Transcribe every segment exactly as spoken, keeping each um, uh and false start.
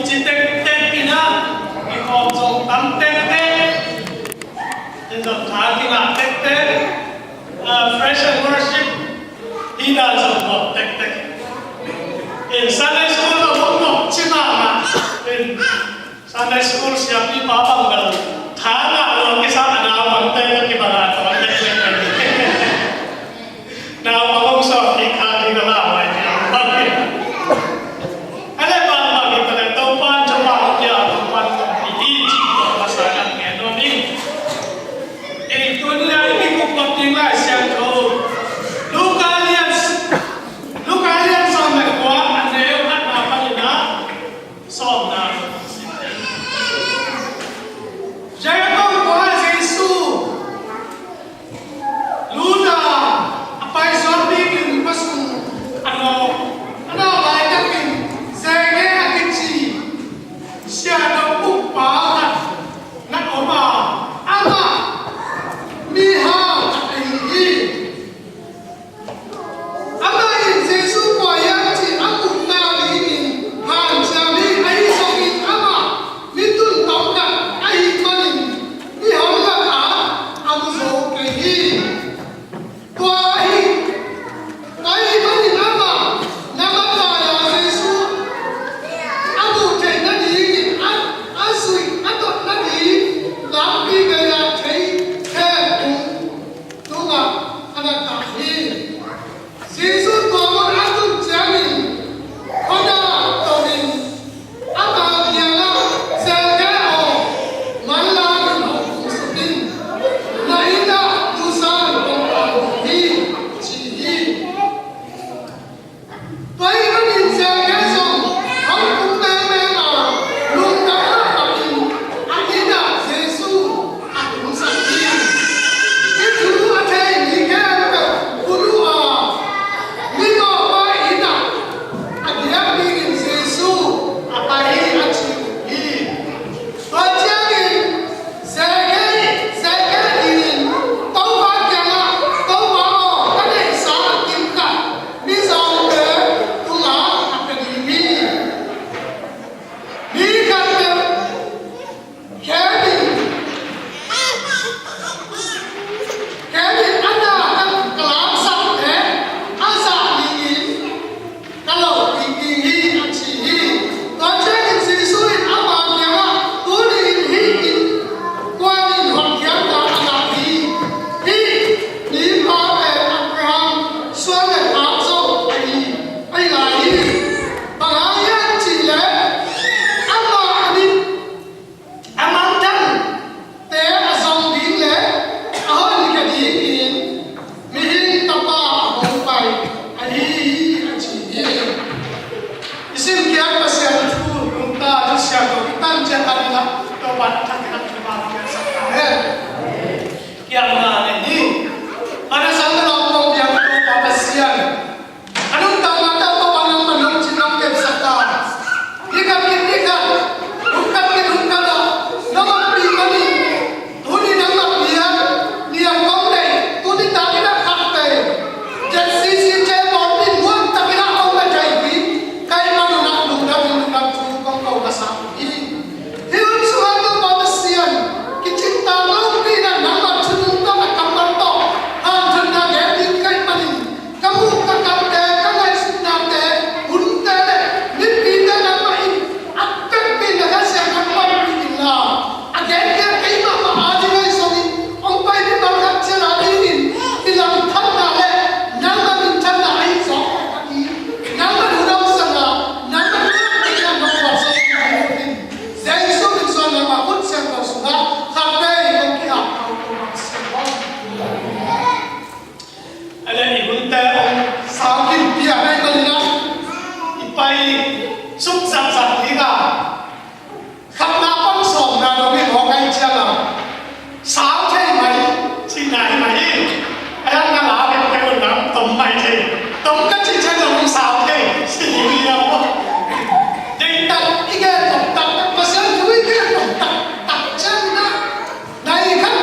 ci tektek in ah, kikhawm zong tam tektek, in zong tha kingah tektek, ah, praise and worship hi dan zong gawp tektek. In Sunday school lo hong nop ci mahmah in, Sunday school siapipa bang bel tha ngah lo kisam a nau bangte ka kibang a tawn tektek. Nau bang hong sawm kik kha ding a la mai ding bang hi. A le bang bang hi ta le Topa in Topa hong pia Topa in hong pi hi ci Topa sa kan ngen nuam hi. Ei tuni a i kikup kop ding Lai Siangtho Luka lian, Luka lian sawm le kua a neu khatna panin ah sawmna. Jericho khua Jesu lut a, a paisuak dingin khuasung a nawk, a nawk laitakin Zeke a kici siahdok ukpa khat na om a, amah mihau khat ahi hi. Amah in Jesu kua hiam cih a muh nadingin hanciam hi. Ahi zongin amah mi tun tawmkhat ahih manin mihau lakah a mu zo kei hi. Tua ahih, tua ahih manin amah na makai a Jesu a muh theih nadingin a, a zuih a dot nading lampi gei-ah thei khempeuh tungah a na kah hi. Jesu tua mun a tun ciangin khuadah tonin ama kiangah, Zeke aw, manlang in hong tung suk in, na inn ah tu zan kong pang ding hi, ci hi. Tua ahih manin Zeke zong hong tung mengmeng a, lungdamna takin a inn ah Jesu a tungsak hi. Hih thu a thei mi khempeuh phun uh a, mi tawpna inn ah a diak dingin Jesu a pai hi, a ci uh hi. Tua ciangin Zeke, Zeke in Topa kiangah, Topa aw, ka neihsa a kim khat mizawngte tungah a pia ding hi. Mi khatpeuh khem in, khem in a na ka, ka laksakte a zah dingin ka lohpih ding hi, a ci hi. Tua ciangin Jesu in ama kiangah, tuni in hih inn kuanin hotkhiatna a ngah hi. Hih mipa pen Abraham suan le khak zo ahi, ahi lai hi. Bang hang hiam cih leh amah a mit a mangthangte a zong ding le a hon khia dingin Mihing Tapa a hong pai ahi hi, a ci hi. I simkhiat Pasian thu nungta thu siangtho i tan ciang khat in ah Topa in a thak in a thupha piaksak ta hen. Kiangna nei ni. Mana sang na lam kong piang Topa Pasian. A nuntakna tawh Topa nangmah nong cin nong kepsak ta. Ni khat khit ni khat, hun khat khit hun khat ah nong ompih manin tuni nangmah piang ni a kong deih, tuni tak in a khat tei Z C C te pawlpi muan tak in a kong na thei hi. Kei manun ah lungdam in lungdam thu kong ko masa hi. Hih hun sungah Topa Pasian, kicingtang lopi in ah nangmah thu nungta a kammal tawh hanthotna gen ding ka hih manin, ka muh ka kamte, ka ngaihsutnate, hunte le mipite nangmah in a pekpih na Kha Siangtho panpih inla, a genkhia kei mahmah a ding ahi zongin hong pai mimal khat ciat a dingin i langthanna le nangmah minthanna ahi zong a ding, nangmah hun hong zang a, nangmah hun hong zang a, nangmah hun hong zang a, Jesu min suang nangmah khut siangtho sungah khatvei kong ki-ap ko, ko bang siang bang. A le i hunte hong sau khin pia ahih manin ah i pai suk zakzak ding a, khatna pan sawmna dong in hong ahi ciang a, sau thei mai cihna hi mai hi. A hiang na la bek pe un lam tom mai thei. Tom ka cih ciang zong sau thei. Si hi hi a maw. Deihtak i gen tom taktak, Pasian thu i gen tom taktak ciang na, nai khat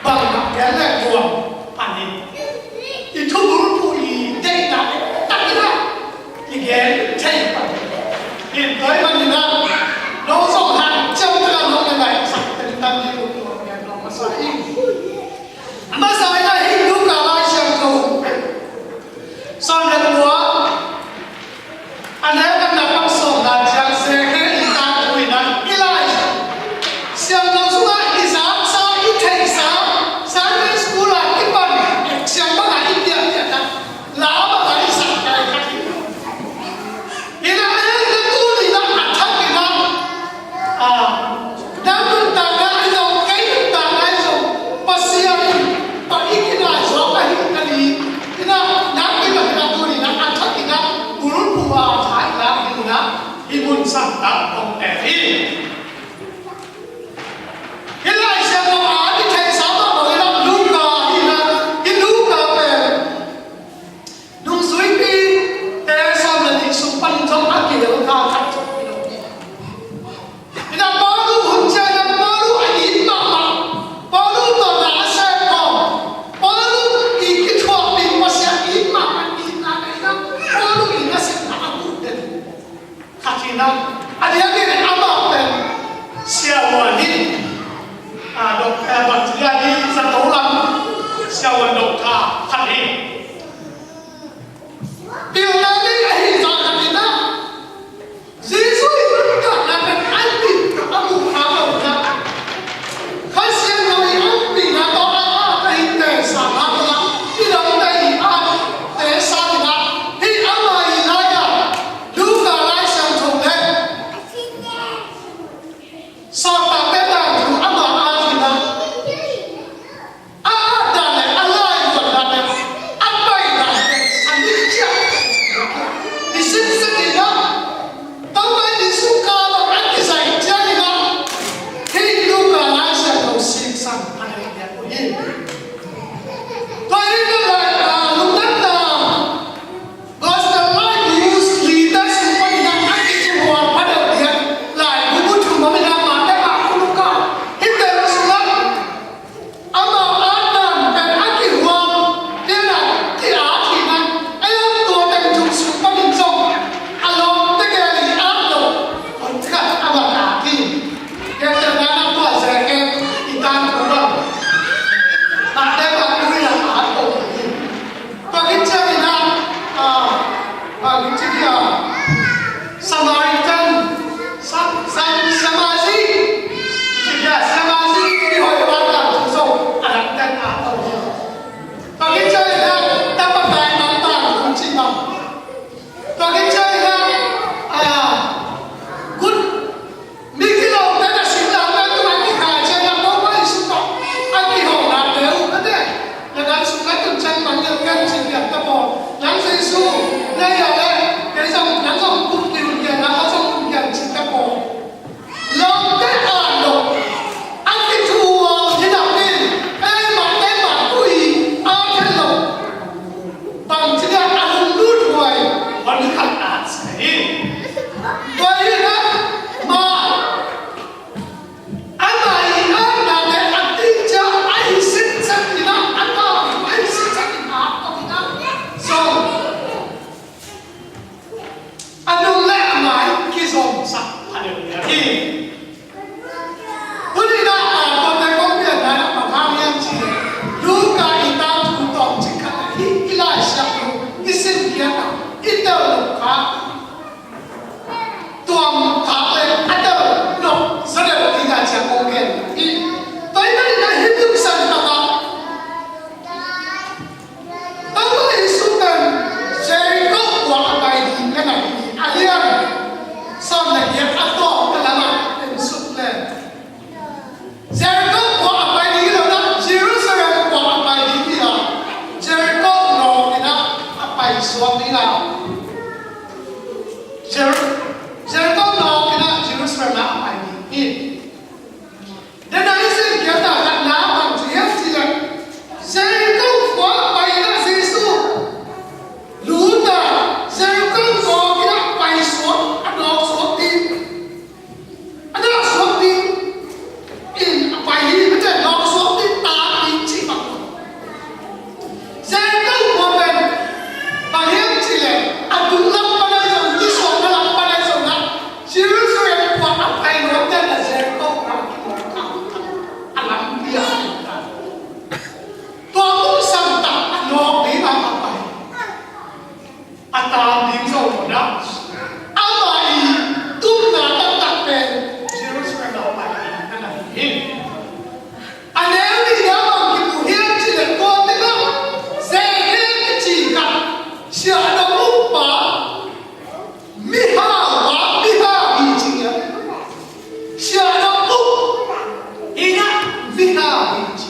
bang mah gen le guam pan in. I thubulphuh i deihna taktak in ah i gen thei pan in. Tua ahih manin ah Sawm le kua, a neu khat na pan sawmna ciang Zeke i tangthu in ah i Lai Siangtho sungah i zaksa, i theihsa, Sunday school ah i pan, siang bangah i piahpiahna, la bangah i sak kai khat hi. Hi na, ei na tuni na a thak in ah, a, nang nuntakna ahi zong, kei nuntakna ahi zong, Pasian in tawh i kinai zawk ahi ka ni. Hi na, nang i mah hi na tuni na a thak in ah bulphuh a thai la hi na, hi mun sang tak kong tel hi. Hi Lai Siangtho a i theihsa mahmah hi na, Luka hi na, hi Luka pen nungzuipite sawm le nih sung panin zong a kihel kha khat zong hi lo hi. Hi na, Paulu hun ciang in ah Paulu a it mahmah, Paulu tawh na a sep khawm, Paulu i kithuahpih Pasian it mahmah, itna hi na, Paulu i nasepna a muh den khat hi na, a diakin amah pen siavuan hi. A, dok-, a, bang ci dia hi, zato lam siavuan dok kha khat hi. Pilna ding ahi zah khat hi na, Jesuh i nuntakna pen a dik a muh kha lo hi na. Kha Siangtho i ompihna tawh a, a, a, a, i theihsa kha lo hi na, i dangte i a, theihsa hi na, hi ama i lai a, Luka Lai Siangtho le Sawltakte tangthu ama a hi na, a atna le a laivuanna le a paina le a dik ciat i sinsen hi na, Topa Jesuh kal a kizai ciat hi na, hi Luka Lai Siangtho siksan a hi na uh hi. Tua hi na lai, a, lungdamna Gospel laibu lite sung panin a kicihual pha deuh diak laibu bu thum om in a, Mate, Marku, Luka, hihte sungah amau atna pen a kihual, tua a ki-at hi na, ei tua teng thum sung panin zong a lawmte gel in at lo, hon khat a va at hi. Tua teng na tua Zeke i tangthu bang, Mate, Marku in a at lo hi. Tua khit ciangin ah, ah, bang ci dia, Samaritan, Sa-, Sa-, Samazi, ci dia, Samazi, i hoih bang a thu zo, a rak ten a tau hi. Tua khit ciangin ah, tapa kai bang bang, ci bang. Tua khit ciangin ah, ah, good. Mi kilawmte na singlamteh tungah kikhai ciangin ah Topa Jesuh tawh a kihawmnate uh ka teh. Na gan sung na tun ciang bang deuh gen cih lian ta pawl. Nang Jesuh na hia leh kei zong, nang zong kum kihun gen, nang zong kum gen cih ta pawl. Lawmte a lo a kithuam hi napi, ei mah, ei mah, ui, a khen lo. Bang ci dia a lunglut huai, huan khat a sa hi. Tua hi na, ma, ama i atnate a tingcia a hi sinsen hi na, a ta a hi sinsen hi na, a ta hi na. So, a nung le a mai kizomsak a deuh hi. Tuni-in ah, a, tuate kong pianna in ah bang hang hiam cih leh, Luka i tangthu tawmcik khat ah hih i Lai Siangtho i simkhiat ah i tel loh kha, tuam kha le a tel loh zaw deuh ding a ciang kong gen hi. Tua ahih manin ah hih Luka san tawh ah Topa Jesuh pen Jericho khua a pai ding hi na hi, a lian sawm le giat a tawpna lamah en suk leh, Jericho khua a pai ding hi lo in ah, Jerusalem khua a pai ding hi a, Jericho nawk in ah a pai suak ding a, Jer-, Jericho nawk in ah Jerusalem ah a pai ding hi. Tua ahih manin ah i simkhiatna khatna bang ci hiam cih leh, Jericho khua a pai in ah Jesuh lut a, Jericho nawk in ah pai suak, a nawk suak ding, a nawk suak ding in a pai hi, mite nawk suak ding, tak ding cih bang. Jericho khua pen bang hiam cih leh, a tung lam pan ahi zong, nisuahna lam pan ahi zong ah, Jerusalem khua a pai nuamte in ah Jericho a tam ding zong lo na. Amah i tupna taktak pen Jerusalem ah pai ding a na hi hi. A neu nihna bang kimu hiam cih leh tua tengah Zeke kici khat siahdam ukpa, mihau a, mihau hi ci hiam? Siahdam uk hi na, mihau hi ci.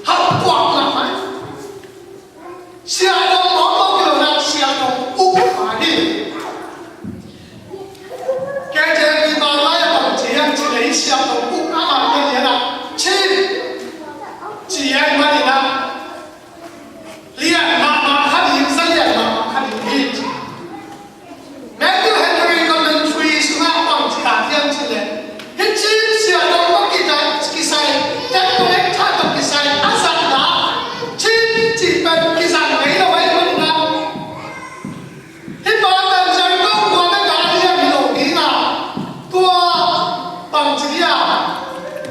Hauh puak lam mai. Siahdam mawkmawk hi lo na, siahdam ukpa hi. K J V Malay a bang ci hiam cih leh hih siahdam uk a, a lian a, chief ci hiam, man in a, lian mahmah kha ding, za lian mahmah kha ding hi ci. Matthew Henry Commentary sungah bang ci ta hiam cih leh, hih chief siahdam tawh kita kisai, tax collector tawh kisai a zatna, chief cih pen kizang ngei lo ahih manin a, hih pa pen Jericho khua bek a lian hi lo ding a, tua bang ci ding a,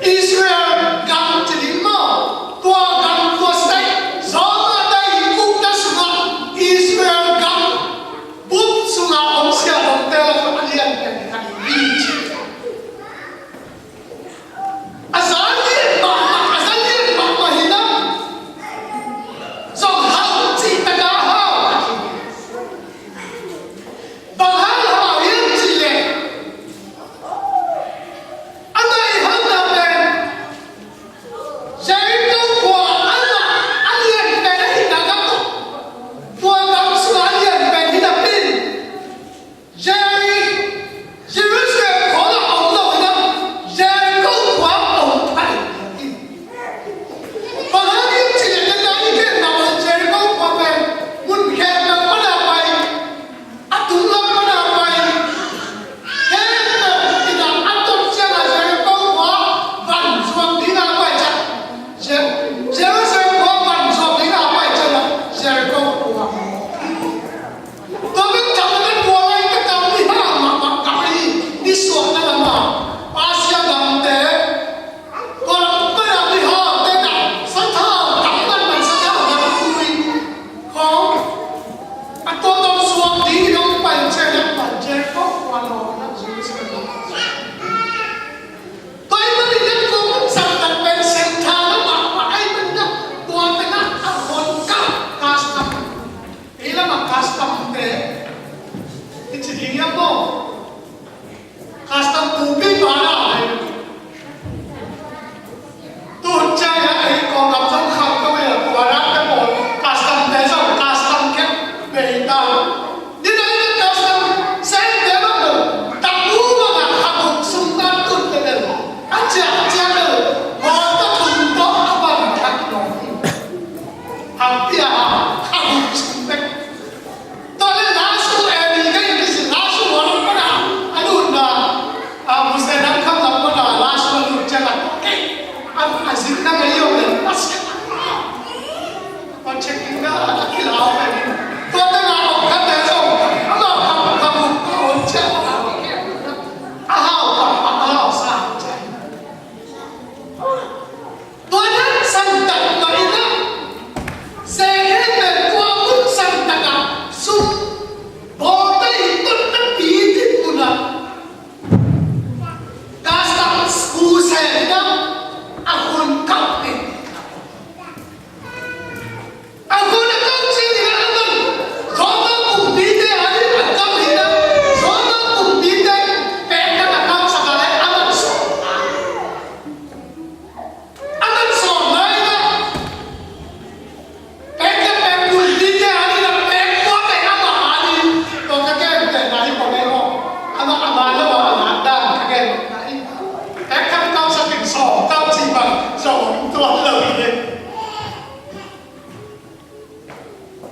Israel gam ci ding maw, tua gam, tua state, Roma te i ukna sungah Israel gam bup sungah om siahdamte lakah a lian pen khat hi ci. A za lian mahmah, a za lian mahmah hi na. Zong hau cih tak a hau. Bang hang hau hiam cih leh, amah i hauna pen Jericho khua amah a lian pen ahih nak a, tua gam sungah a lian pen hi napi in, Jeri-, Jerusalem khawng ah om lo in a, Jericho khua ah om thei hi. Bang hang hiam cih leh, tua i gen mah bang Jericho khua pen mun khempeuh pan a pai, a tung lam pan a pai, khempeuh in a, a tot ciang a Jericho khua van zuak ding a pai ciang, Je-, Jerusalem khua van zuak ding a pai ciang a Jericho khua. Tua bek tham lo in tua laitak a mihau mahmah gam ahi, nisuahna lam a, Persia gamte, tua lam pan a mihaute in a, sathau tam manman, sathau gam tui khawng, a tua tawh suak ding in hong pai ciang a, Jericho khua lawng in a, Jerusalem lam. Tua ahih manin a, tua mun santak pen centre mahmah ahih manin a, tua teng ah a hong kah custom. Ei lam ah custom te i ci ding hiam maw? Custom pupi pa na hai. Tu hun ciang a ei Kawlgam zong khang ko ei la, tua na te pawl custom te zong custom khek bei ta. Ni na i custom sem te bang lo. Tabu bang a kha buk sung na tun te bel. A ciah ciah lo. Haw ta tun tawh a bang thak lo. Hang pia ha, kha buk sung bek. Tua leh lasu, eh, mi ka inn kisin lasu huan pan a, a lutna, a, Muslim nam kham lam pan a lasu a lut ciang a, eh, a, a zinna ngei om leh, a siat a, a checking na a kilau pen. Tua teng a om khat te zong, amau kham, kham, kham om ciang a, a hau, a hau sa ciang. Tua dan santak mah in a, Zeke pen tua mun santak ah sum bawlte i totna pi ding mun ah custom school sem in a, a hun kap in. A hun a kap ciangin a, a man Roma kumpite adingin a kap in a, Roma kumpite pek a kamsak a leh a man sawm. A man sawm lai na. Pek le pek, kumpite adingin a pek kua pen amah ading. Tua ka gentehna hi kua pen maw? Amah, amah lo a, amah dan ka gentehna hi. Pek kam kamsak in sawm kam ci bang sawm tua lo hi.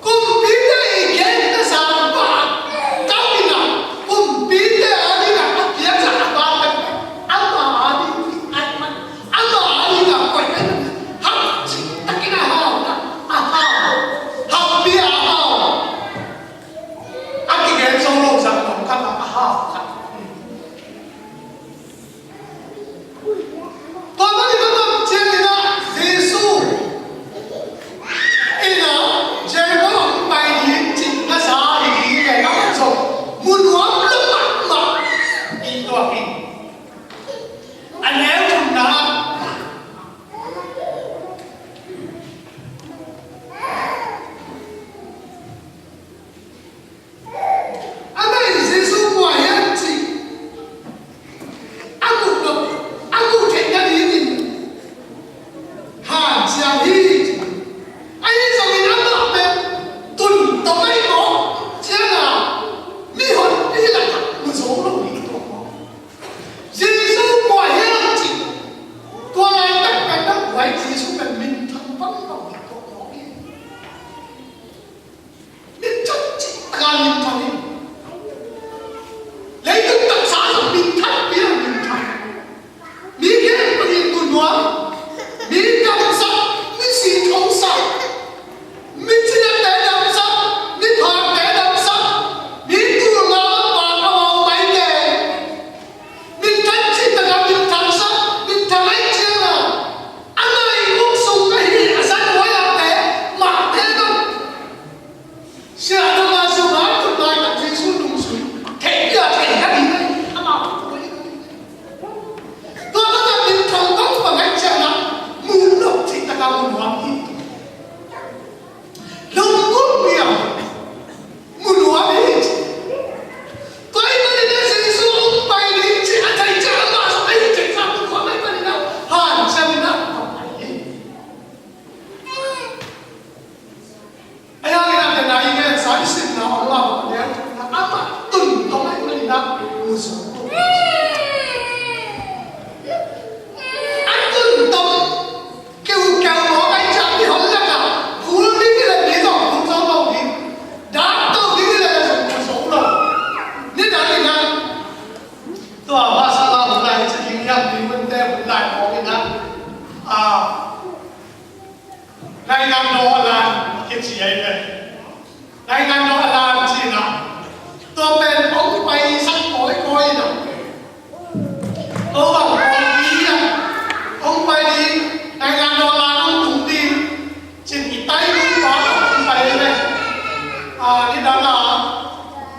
Kumpite i gen a zang pa, kau in a, kumpite ading a, a piak zah a pa pen, ama ading, ama ading a koih pen, hau cih takin a hau, a hau, hau pi a hau. A kigen zo lo zah tawm khat a hau khat. Tua manin a bang ciangin a Jesu in a Jericho hong pai ding cih na za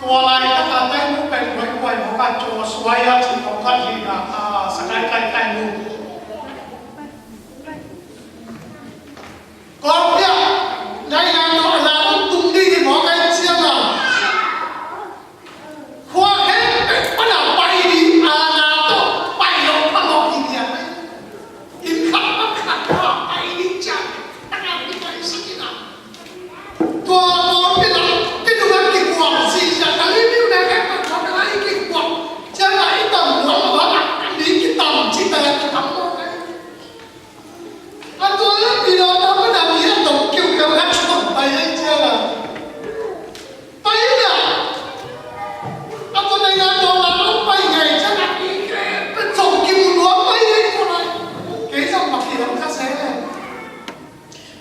Tua laitak a Taimu pen huaikuai mawk a, Joshua a ci mawk a hi na, a, Sagaing Taimu. Kawlpia, nai na tawh a la tung ding hi mawk a, i ciang a. Khua khempeuh pan a pai ding, a la tawh pai lo phamawh ding hi a. Inn khat pan khat khat pai ding ciang, tak a kipai sak in a. Tua Kawlpi lam, kei nung a kikuang, si sia, ka li miu na ka, ka, ka, ka, i kikuang. Ciang a i tam luang, luang a, a mi kitam, ci ta, kitam lo ka. A tua lam pi lo ta, pa na mi a tong kiu kiu na chuang pai ai ciang a. Pai na. A tua nai na tua la lo pai ngai ciang a, i ke, pa tong kiu luang pai ai tua lai. Kei zong pa kiu ka se.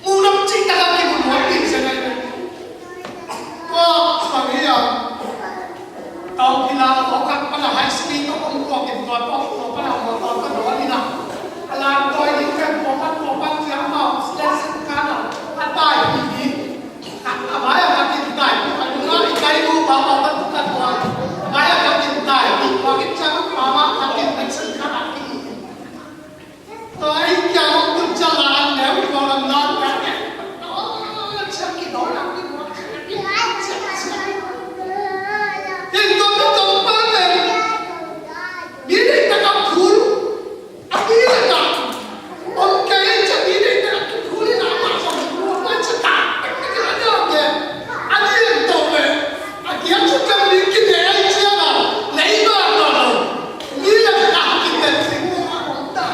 Mu lam cih tak a kimu nuam ding sia nai. Tua bang hi a, Taupina khua khat pan a high speed tawh kong tuak in tua tawh tua pan a motor ka dawn in a. A lan tawi ding pen tua pan tua pan ciang amau lesson khat a, a tai ding hi. A mai a khat in tai, a nung a i tai lu pa pa pan tu ka tua. A mai a khat in tai, tua kit ciang pa pa khat in lesson khat a ki. Tua i kiang hong tun ciang a an neu i bawng lam nawn pek. Tua ciang ki dawn a ki dawn. Hih tua mi tawh pa pen mi deihtak a phul. A mi deihtak om kei ciang mi deihtak a kiphul in a mah zong phul a ciang tak tak tak a dawn ve. A lian tawh ve. A kiang suk ciang mi kine ai ciang a lei mah tawh lo. Mi deihtak a kine sing a om ta.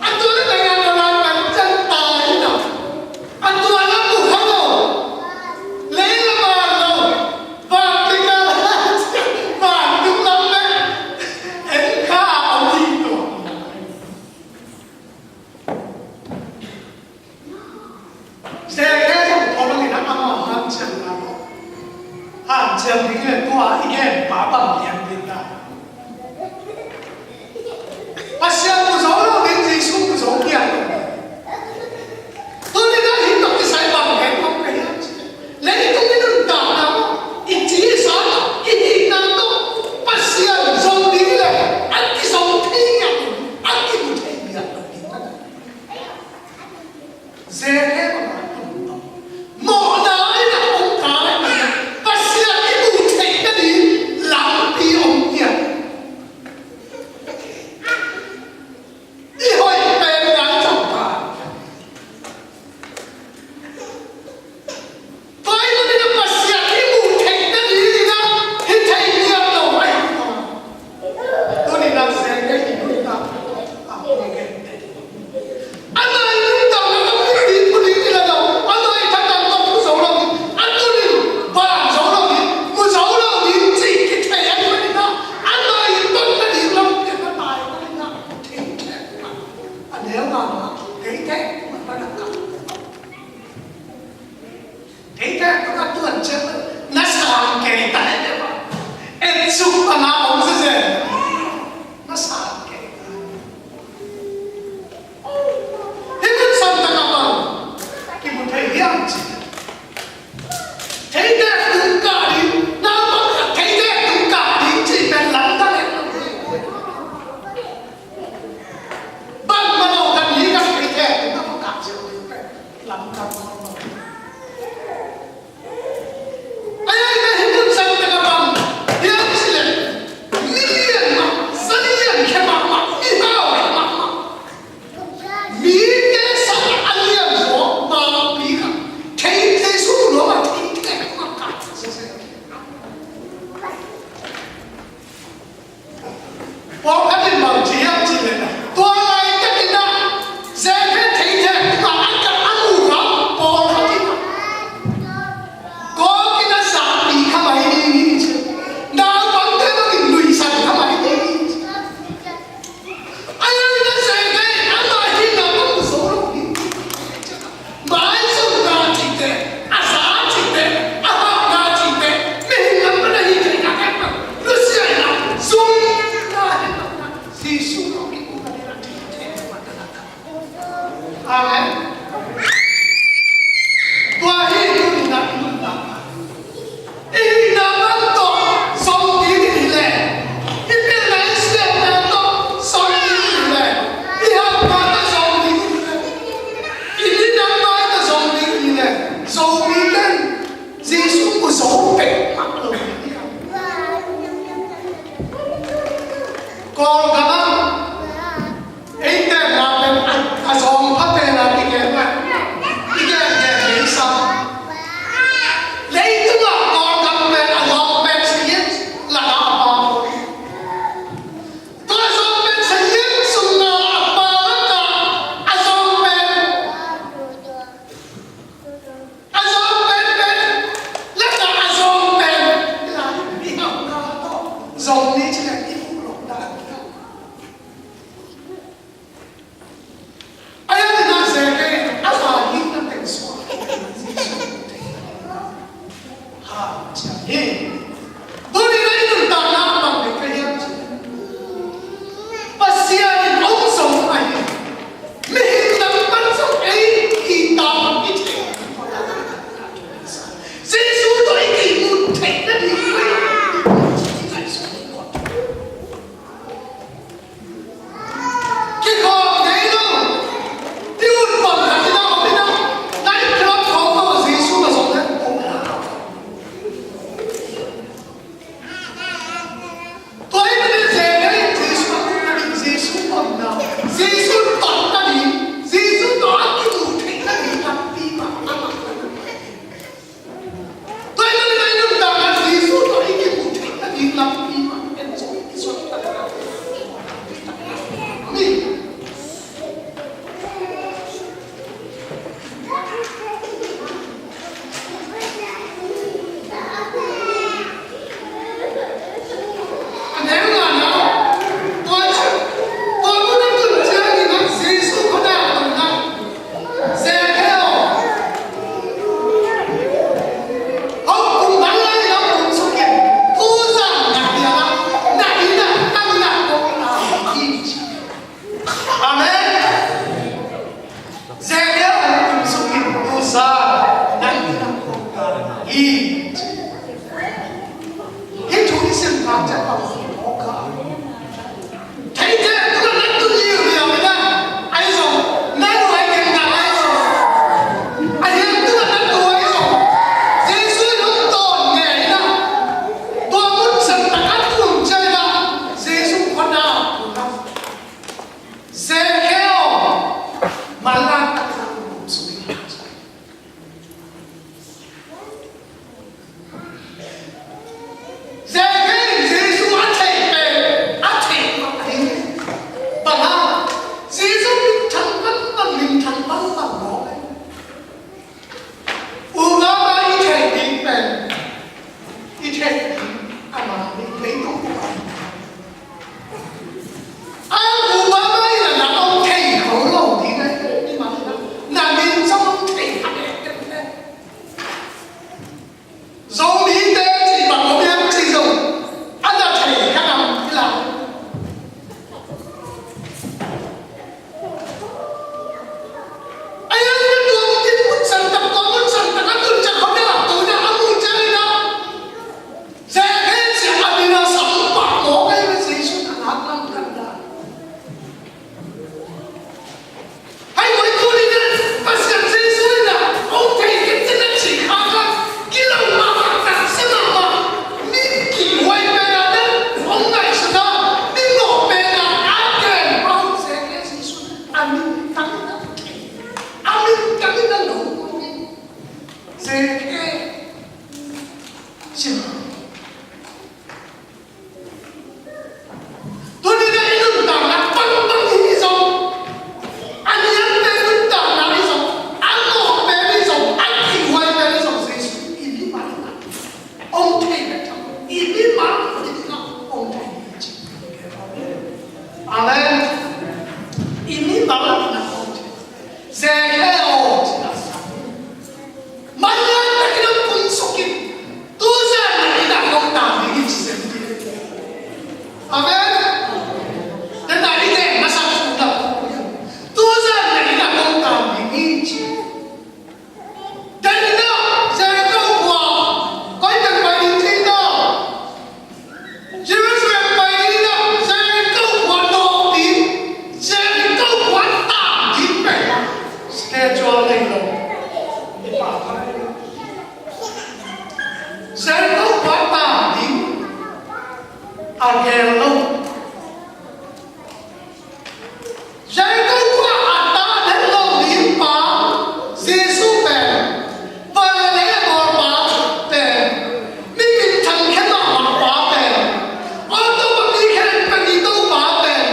A tua le nai a tua la kan cang ta hi lo. A tua la mu ha lo. Lei la van lo. Van kikal, van tung lam le. En kha a om hi tua. Zeke zong tua bangin a amau hanciam na lo. Hanciam ding le tua i gen pa bang pian ding ta. Pasian mu zo lo ding, Jesu mu zo pian lo. Tuni na hih tawh kisai bang gen bang ka hiam cih leh, leitung i nuntakna maw, i ci i sa tawh, i hihna tawh Pasian zo ding le a kizo thei ngiat lo, a kimu thei ngiat lo ding. Zeke bangah mawhna in a hong kai mah, Pasian i muh theih nading lampi om hiam? I hoih pen ngai zong pa. Tua ahih manin a Pasian i muh theih nading in a hi thei ngiat lo ahi. Tuni in a Zeke i nuntak a hong gen te. A nai nuntakna tawh mu ding, mu ding hi lo, a nai thahatna tawh mu zo lo ding, a tuni in van zo lo ding, mu zo lo ding cih kithei ahih manin a, a nai ton nading lampi a na tai manin a, theih tek a, a neu mahmah, theih tek a, a na kap. Theite tung a tuan ciang na sang kei ta leh deuh a, et suk bang a om zezen. Na sang kei ta. Hih mun sang tak a bang kimu thei hiam cih leh, theite tung kah ding, na bang theite tung kah ding cih pen lam ta leh. Bangmah lo kan hi kan theite tung a bang kah cih pen lam ta leh. Hi. Tuni-in i nuntakna bang bek ka hiam cih leh, Pasian in hong zong a hi. Mihing lam pan zong ei i tawm i thei. Jesu tawh i kimu theih nading. Kikhawm ngei lo. Ti ut pang khat in a om in a, night club khawng lo Jesu ka zong leh om lo. Tua ahih manin Jesu a ut nading, Jesu omna, Jesu tawh nading, Jesu tawh a kimu theih nading lampi mah a mah. Tua ahih manin i nuntakna Jesu tawh i kimu theih nading lampi mah en zong i suak tak. Amen. Amen. Zechariah hong kum sungin, tuzan nang inn ah kong kal hi. Hih thu i sim tak ciang bang hi mawk a. Theite, tu na na tu liuliau hi na. Ahi zong, na nuai keng na ahi zong. Ahi zong, tu na na tu ahi zong. Jesu in hong dawn ngei na. Tua mun san tak a tun ciang na. Jesu khuana. Zechariah, manlang tak a kum sungin. Zechariah in Jesu a theih pen, a theih mah hi. Bang hang, Jesu minthang bangbang, minthang bangbang mawk hi. Obama i theih ding pen, i theih ding a mah hi, leitung bup a. A Obama i la na hong thei kho lo ding a, i mah na, na min zong hong thei kha dek dek le. Zomite cih bang om hiam cih zong a na thei kha ngam hi lai. Ahi hangin tua mun in mun santak, tua mun santak a tun ciang khawng a lak to in a, a muh ciangin a, Zechariah sia a min a sam pah mawk ahi ve, Jesu in a lak lam kan dan. Hei, koi tuni in a, Pasian Jesu in a, hong thei kei cih na cih kha kha, gilo mahmah, taksa mahmah, mi kihhuai pen a na hong ngaihsun a, mi mawh pen a a gen pah Zechariah Jesu in a, a min tang in a thei. A min tang in a lo mawk hi. Zechariah. Sim. Tuni in a i nuntakna bangbang hi zong, a niamte nuntakna hi zong, a mawhte hi zong, a kihhuaite hi zong, Jesu i mimal in a hong thei bek tham lo, i mimal in a hong thei hi ci. Amen. I mimal in a hong thei. Zechariah aw ci a sa. Manlang takin hong kun suk in, tuzan na inn ah kong tam ding hi ci zen ding. Amen. Tua na i gen masa thu na, tuzan na inn ah kong tam ding hi ci. Tua na Jericho khua, koi teng pai ding ci ta. Jerusalem pai ding in a, Jericho khua nawk ding, Jericho khua tam ding pen schedule nei lo. Jericho khua tam ding a gel lo. Jericho khua a tan het lo ding pa Jesu pen, Galilee bawlpa pen, mi minthang khia mahmah pa pen, aw Topa, mi khelh pia mi Topa pen,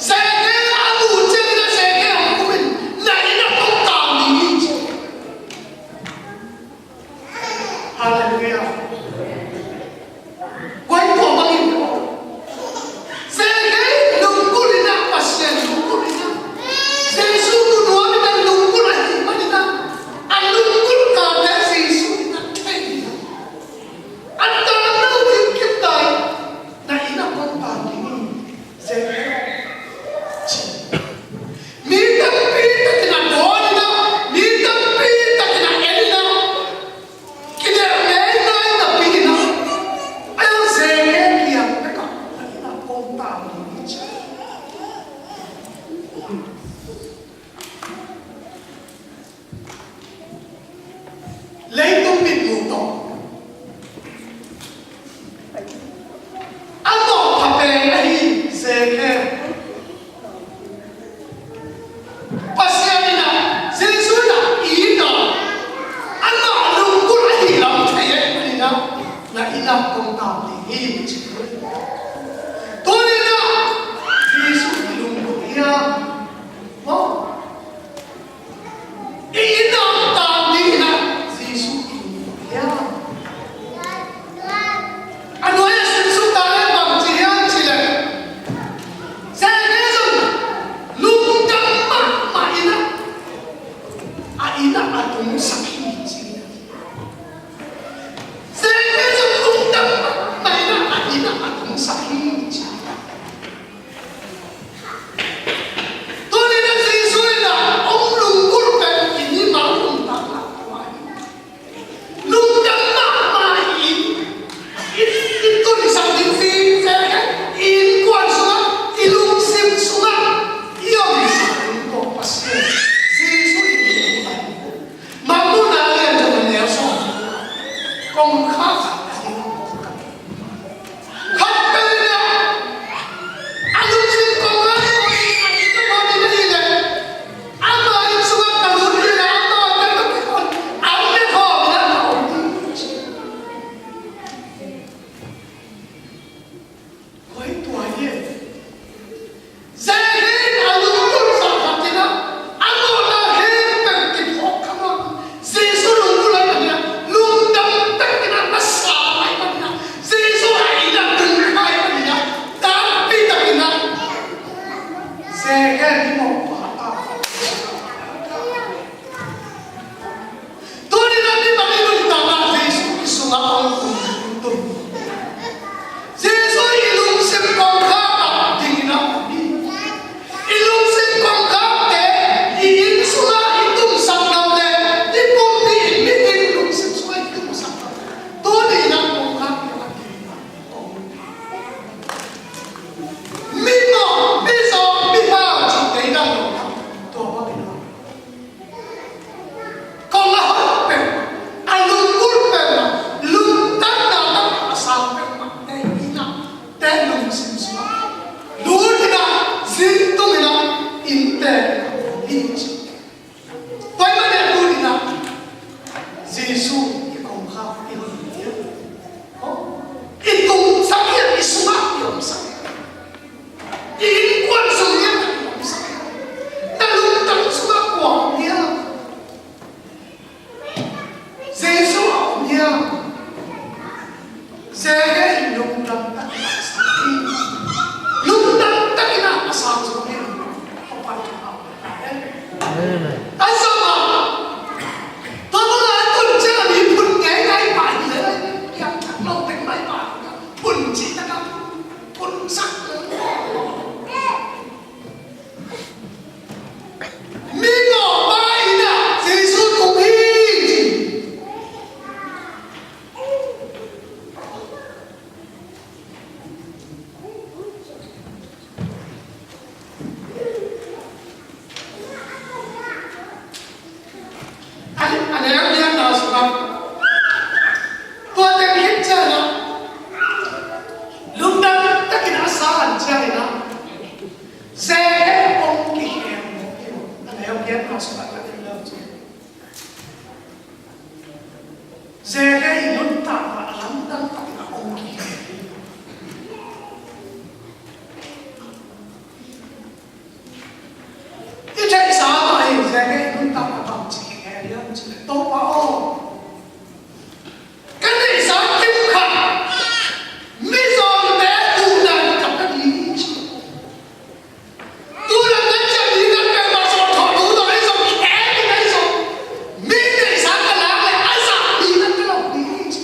Zeke a muh ciangin a Zeke a hong kum in, na inn ah kong tam ding hi ci. Halleluiah. Koi tua bangin, Zeke lunggulh in a, Pasian lunggulh in a, Jesu nuam in a lunggulh ahih manin a, a lunggulh kate Jesu in a thei in a. Ina kong tau ding hi, ci. Tuni-in ah Jesuh i lunggulh hiam? Maw? I ina tau ding in ah Jesuh i lunggulh hiam? A nuai-ah simsuk ta leh bang ci hiam cih leh, Zakhai zong lungdam mahmah in ah a inn ah a tungsak hi, ci. Zakhai zong lungdam mahmah in ah a inn ah a tungsak hi, ci. Tuni-in ah Jesuh in ah hong lunggulh pen i mimal nuntakna tua hi. Lungdam mahmah in, i, i tunsak ding hi, Zakhai, i innkuan sungah i lungsim sungah i omsak ding tawh Pasian, Jesuh in i lungdam. Mangmuhna lian tawh na neu sawm. Kongkhak khat a ding. Khat peuh in ah a lungsim kongkhak in ah, a inn ah kong lut in ah, ama inn sungah ka lut in ah, ama inn ah ka kikhon, an ne khawm in ah ka om ding. Koi tua hi. Zakhai in a lunggulh zah khat in ah, a mawhna khempeuh kiphawk kha mah. Jesuh lunggulh lai pan in ah, lungdam takin ah na sa lai pan in ah, Jesuh a inn ah tung lai pan in ah, takpi takin ah Zakhai i mawhpa a Tuni-in ah mi bang i nuntakna Jesuh i sungah hong tung tung. Jesuh i lungsim kongkhak dingin a om hi. I lungsim kongkhakte i inn sungah i tumsak ngam leh i pumpi in mihing lungsim sungah i tumsak ngam. Tuni-in ah kongkhak dingin a om hi. Mimawh, mizawng, mihau cih tei dang lo. Tua bangin a kong a hoih peuh, a lunggulh peuh, lungdamna tawh a sang peuhmahte inn ah, te lungsim sungah lut in ah, zin tung in ah, innte in ah, inn ci. Tua ahih manin tuni-in ah Jesuh i kongkhak in ah, i tungsak in ah, i sungah i omsak in ah, i innkuan sung in ah i omsak in ah, na lungtang sungah kua om hiam? Jesuh a om hiam? Zakhai in lungdam takin a sang hi. Lungdam takin a sang zo hi. Amen. A zong a, tua bang a tun ciang a miphun ngeingai pah hi leh, piangthak lo teng mai pah, phun cih tak a phun sak. Mimawhpa in ah Jesuh tung hi. A, a neu lianna sungah tua teng khit ciangin ah, lungdam takin a sang ciangin ah, Zakhai hong kikhel mawk hi. A neu lianna sungah ka en lo ci. Zakhai i nuntakna a lamdang takin a hong kikhel hi. I theihsa mah hi, Zakhai i nuntakna bangci kikhel hiam cih leh, Topa aw, ka neihsa kim khat mizawngte huhna in ka pia ding hi ci. Tu lam nan ciang mi nan peuhmah sawlthawh tu tawh ahi zong, khel in ahi zong, mi neihsa ka lak leh a zah mi nan ka lawh ding hi ci.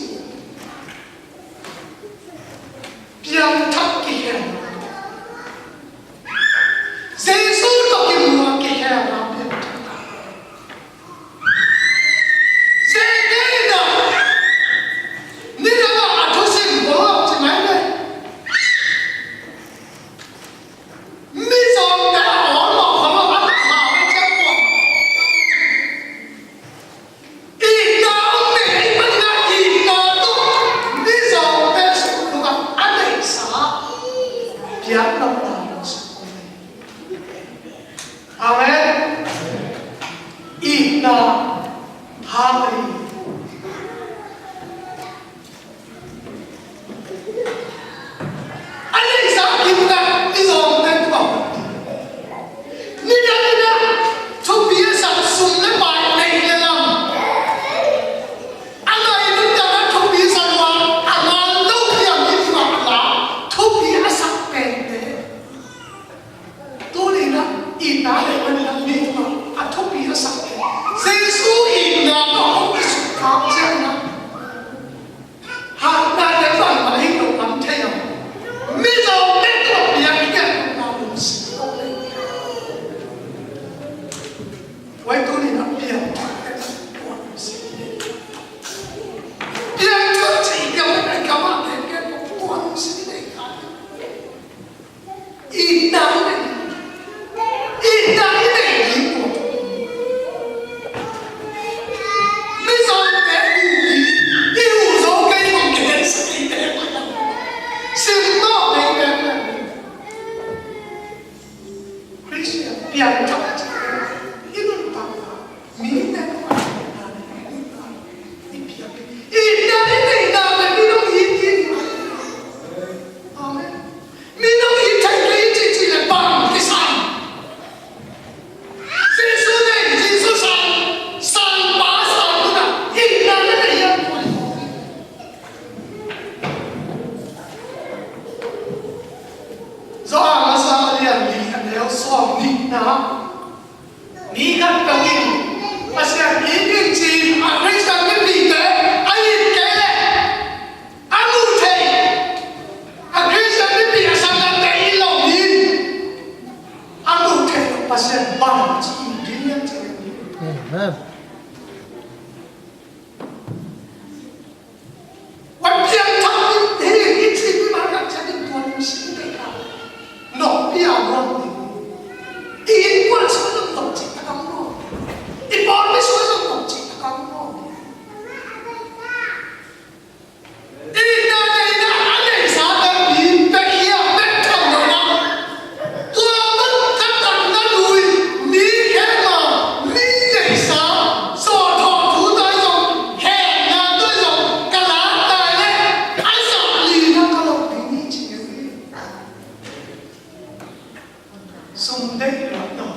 Sum deih lo tawh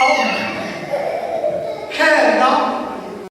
a om